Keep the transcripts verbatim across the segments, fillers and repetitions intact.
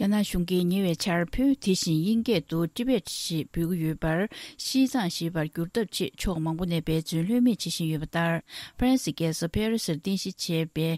རྒྱ་ནག་གཞུང་གིས་ཉེ་བའི་ཆར་བོད་དེ་བཞིན་དབྱིན་སྐད་དུ་ཏི་བེད་ཞེས་འབོད་ཀྱི་ཡོད་པར་ཤིས་ཙང་ཞེས་པར་བསྒྱུར་ཐབས་ཆེད་ཕྱོགས་མང་པོ་ནས་འབད་བརྩོན་ལྷོད་མེད་བྱེད་བཞིན་ཡོད་པ་ལྟར། ཧྥ་རན་སིའི་རྒྱལ་ས་ཕེ་རི་སིར་རྟེན་གཞི་བྱས་པའི་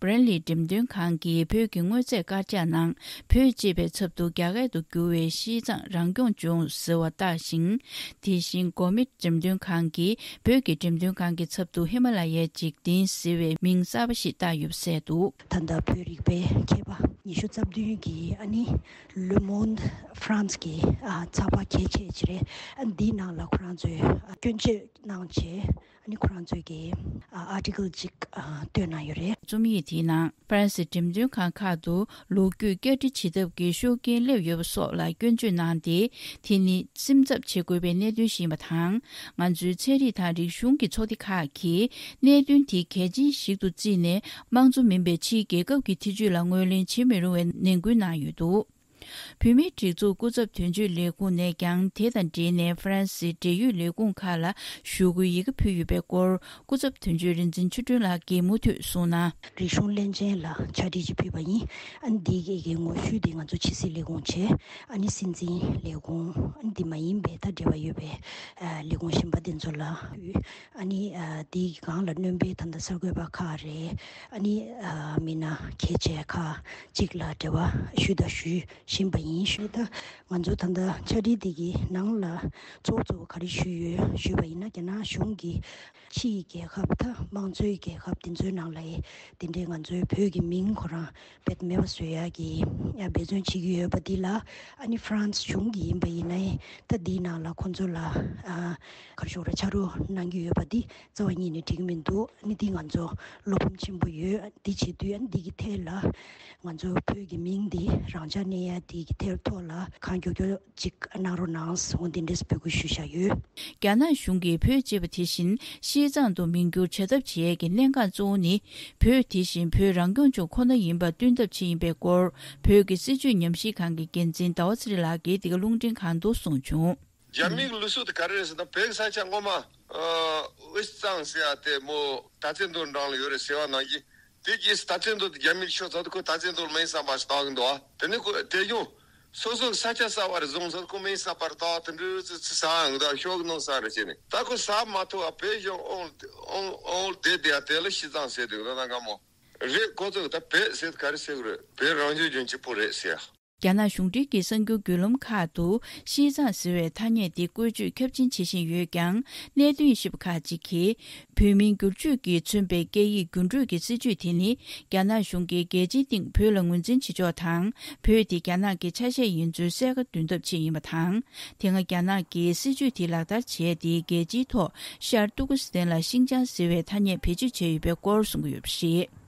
བྷ་རན་ལི་འགྲེམས་སྟོན་ཁང་གིས་བོད་ཀྱི་དངོས་རྫས་བཀར་འཇགས་ནང་བོད་ཅེས་པའི་ཚབ་ཏུ་རྒྱ་སྐད་དུ་བསྒྱུར་བའི་ཤིས་ཙང་རང་སྐྱོང་ལྗོངས་ཟེར་བ་བཏགས་ཤིང་། དེ་བཞིན་གོ་མིད་འགྲེམས་སྟོན་ཁང་གིས་བོད་ཀྱི་འགྲེམས་སྟོན་ཁང་གི་ཚབ་ཏུ་ཧི་མ་ལ་ཡའི་འཇིག་རྟེན་ཟེར་བའི་མིང་གསར་པ་ཞིག་བཏགས་ཡོད་པ་གསལ་འདུག། ད་ལྟ་བོད་རིག་པའི་མཁས་པ་ཉི་ཤུ་རྩ་བདུན་གྱིས་ཨ་ནི་Le Monde France གི་ཨ་ཚགས་པར་གལ་ཆེ་ཅིག་རེད། ཨ་འདིའི་ནང་ལ་ཁོ་རང་ཚོས་ཨ་སྐྱོན་བརྗོད་གནང་བྱས། ཨ་ནི་ཁོ་རང་ཚོས་ཀྱི་ཨ་ཨར་ཊི་ཀལ་ཅིག་ཨ་བཏོན་གནང་ཡོད་རེད། རྩོམ་ཡིག་དེའི་ནང་ཧྥ་རན་སིའི་འགྲེམས་སྟོན་ཁང་ཁག་ཏུ་ལོ་རྒྱུས་བསྐྱར་སྒྲིག་བྱེད་ཐབས་ཀྱི་ཤུགས་རྐྱེན་སླེབས་ཡོད་པ་སོགས་ལ་སྐྱོན་བརྗོད་གནང་སྟེ། དེ་ནི་སེམས་འཚབ་བྱེད་དགོས་པའི་གནད་དོན་ཞིག་ཡིན་པ་དང་། ང་ཚོའི་ཚན་རིག་དང་རིག་གཞུང་གི་ཚོགས་སྡེ་ཁག་གིས་གནད་དོན་དེ་གལ་ཆེན་ཞིག་ཏུ་བརྩིས་ནས། དམངས་གཙོ་མིན་པའི་ཕྱིའི་རྒྱལ་ཁབ་ཀྱི་ཐེ་ཇུས་ལ་ངོས་ལེན་བྱེད་མི་རུང་བའི་ནན་སྐུལ་གནང་ཡོད་འདུག། བོད་མིའི་སྒྲིག་འཛུགས་སྐུ་ཚབ་དོན་གཅོད་ལས་ཁུངས་ནས་ཀྱང་དེ་དང་འབྲེལ་ནས་ཧྥ་རན་སིའི་འབྲེལ་ཡོད་ལས་ཁུངས་ཁག་ལ་ཞུ་སྐུལ་ཡི་གེ་ཕུལ་ཡོད་པའི་སྐོར། སྐུ་ཚབ་དོན་གཅོད་རིག་འཛིན་ཆོས་སྒྲོན་ལགས་ཀྱིས་མུ་མཐུད་གསུངས་ན། རིག་གཞུང་བློན་ཆེན་ལ་ཕྱག་བྲིས་ཅིག་ཕུལ་བ་ཡིན། ཨ་ནི་འདི་གའི་ངོ་བཤུས་དེ་ང་ཚོ་ཕྱི་སྲིད་ལས་ཁུངས་བྱས། ཨ་ནི་སྲིད་འཛིན་ལས་ཁུངས། ཨ་ནི་འདི་མ་ཡིན་པའི་ད་འབྲེལ་བ་ཡོད་པའི་ཨ་ལས་ཁུངས་གཞན་པ་དེ་ཚོ་ལ་ཕུལ། ཨ་ནི་ཨ་འདི་གི་སྒང་ལ་སྣོན་པའི་ད་ལྟ་གསར་འགོད་པ་ཁག་རེད། ཨ་ནི་ཨ་མི་སྣ་གལ་ཆེ་ཁག་ཅིག་ལ་འབྲེལ་བ་ཞུས་དང་ཞུ་བཞིན་པ་ཡིན། ཞུ་ད་ང་ཚོ་ད་ལྟ་ཕྱག་བྲིས་འདི་གི་ནང་ལ་གཙོ་བོ་གཙོ་བོ་ག་རེ་ཞུས་ཡོད་ཞུས་པ་ཡིན་ན། རྒྱ་ནག་གཞུང་གིས་ཕྱིའི་རྒྱལ་ཁབ་དང་དམངས་གཙོའི་རྒྱལ་ཁབ་དེ་ཚོའི་ནང་ལ་ཡི་དེ་འདྲའི་ང་ཚོའི་བོད་ཀྱི་མིང་ཁོ་རང་རྦད་མེད་པ་བཟོ་ཡག་གི་འབད་བརྩོན་བྱེད་ཀྱི་ཡོད་པ་འདི་ལ། ཨ་ནི་ཧྥ་རན་སི་གཞུང་གིས་ཡིན་པ་ཡིན་ན་ཡང་ད་འདིའི་ནང་ལ་ཁོ་ཚོ་ལ་ཨ་ག་རེ་ཞུ་དགོས་རེད། ཕྱག་རོགས་གནང་གི་ཡོད་པ་འདི་རྩ་བ་ཉིད་ནས་འགྲིག་གི་མི་འདུག། ཨ་ནི་འདི་ང་ཚོ་བློ་ཕམ་ཆེན་པོ་ཡོད། འདི་བྱེད་དུས་ཨ་ནི་འདི་གི་ཐད་ལ་ང་ཚོ་བོད་ཀྱི་མིང་འདི་རང་འཇགས་གནས་ཡ་འདི་གི་ཐད་ཐོག་ལ་གང་མགྱོགས་མགྱོགས་ཅིག་གནང་རོགས་གནང་ཟེར་འོ་འདི་འདྲས་འབོད་སྐུལ་ཞུས་བཞག་ཡོད། རྒྱ་ནག་གཞུང་གིས་བོད་ཅེས་པ་དེ་བཞིན་ཤིས་ཙང་དུ་མིང་བསྒྱུར་བྱ་ཐབས་བྱེད་ཡས་ཀྱི་གནད་འགག་གཙོ་བོ་ནི། བོད་དེ་བཞིན་བོད་རང་སྐྱོང་ལྗོངས་ཁོ་ན་ཡིན་པ་སྟོན་ཐབས་ཆེད་ཡིན་པའི་སྐོར། བོད་ཀྱི་སྲིད་བྱུས་ཉམས་ཞིབ་ཁང་གི་འགན་འཛིན་ཟླ་བ་ཚེ་རིང་ལགས་ཀྱིས་འདི་ག་རླུང་འཕྲིན་ཁང་དུ་གསུངས་བྱུང་། རྒྱ་མིའི་ལུགས་སྲོལ་དེ་ག་རེ་རེད་ཟེར་ན། བོད་ས་ཆ་སྔོན་མ་ཨ་དབུས་གཙང་ཟེར་ཡ་དེ་མོ་ད་ཚེ་མདོ་འགྲམ་ལ་ཡོད་རེད་ཟེར་བ་ནང་བཞིན། དེ་རྗེས་སུ་ད་ཚེ་མདོ་དེ་རྒྱ་མིར་ཤོར་ཚར་དུས་ཁོ་ད་ཚེ་མདོ་ལ་མིང་གསར་པ་ཞིག་བཏགས་ཀྱི་འདུག་ཨ། དེ་ནི་ཁོ་དེ་གཞུང་སོ་སོའི་ས་ཆ་གསར་པ་རེ་བཟུང་ཚར་དུས་ཁོ་མིང་གསར་པ་རེ་བཏགས། དེ་འདྲའི་ཚུལ་ཚུལ་ཟ་ཡང་ད་ཤོར་གི་ནོ་ས་རེ་བྱས་ནས། ད་ཁོ་ཟ་མ་ཐུབ་པ་བོད་གཞུང་ཨོང་ཨོང་ཨོང་བསྡད་བསྡད་ཡ་དེ་ལ་ཤིས་ཙང་ཟེར་འདུག་ད་ད་ག་མོ་རེད། ཁོ་ཚོས་ད་བོད་ཟེར་ག་རེ་ཟེར་གི་རེད། བོད་རང་སྐྱོང་ལྗོངས་གཅིག་པོ་རེད་ཟེར་ཡ། རྒྱ་ནག་གཞུང་འབྲེལ་གྱི་གསར་འགྱུར་བརྒྱུད་ལམ་ཁག་ཏུ་ཤིས་ཙང་ཟེར་བའི་ཐ་སྙད་འདི་བཀོལ་སྤྱོད་ཁྱབ་ཆེན་བྱེད་བཞིན་ཡོད་ཀྱང་། གནད་དོན་ཤེས་པ་ཁག་ཅིག་གིས། བོད་མིང་བསྒྱུར་བཅོས་ཀྱིས་མཚོན་པའི་སྐད་ཡིག་འགྱུར་འགྲོས་ཀྱི་སྲིད་བྱུས་དེ་ནི། རྒྱ་ནག་གཞུང་གིས་རྒྱལ་སྤྱིའི་སྟེང་བོད་ལ་ངོས་འཛིན་བྱེད་ཕྱོགས་དང་། བོད་དེ་རྒྱ་ནག་གི་ཆ་ཤས་ཡིན་ཚུལ་གསལ་ཁ་འདོན་ཐབས་ཆེད་ཡིན་པ་དང་། དེ་སྔ་རྒྱ་ནག་གིས་སྲིད་བྱུས་དེ་ལག་བསྟར་བྱས་ཏེ། རྒྱལ་སྤྱིའི་ཐོག་ཤར་ཏུར་ཀི་སི་ཐན་ལ་ཤིང་ཅང་ཟེར་བའི་ཐ་སྙད་བེད་སྤྱོད་བྱས་ཡོད་པའི་སྐོར་གསུང་གི་ཡོད་པ་རེད།